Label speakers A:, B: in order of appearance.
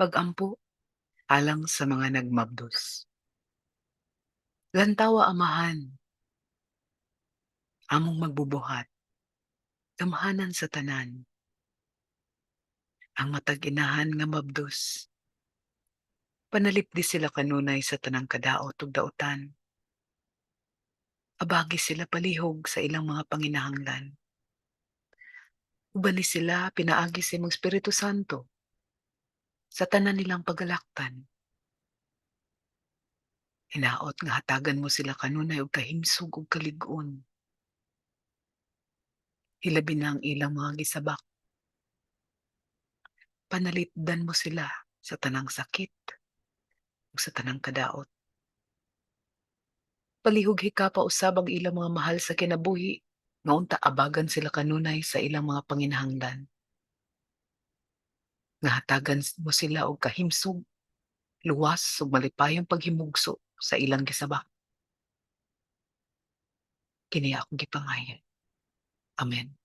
A: Pag-ampo alang sa mga nagmabdos. Lantawa, Amahan, among magbubuhat, gamhanan sa tanan, ang matag inahan nga mabdos. Panalipdi sila kanunay sa tanang kadaot ug dautan. Abagi sila palihog sa ilang mga panginahanglan. Ubani sila pinaagi sa imong Espiritu Santo sa tanan nilang pagalaktan. Hinaot nga hatagan mo sila kanunay og kahimsog ug kalig-on. Hilabi na ang ilang mga gisabak. Panalipdan mo sila sa tanang sakit ug sa tanang kadaot. Palihog hikapa usab ang ilang mga mahal sa kinabuhi nga unta abagan sila kanunay sa ilang mga panginahanglan. Nga hatagan mo sila og kahimsog, luwas ug malipayong paghimugso sa ilang gisabak. Kini akong gipangayo. Amen.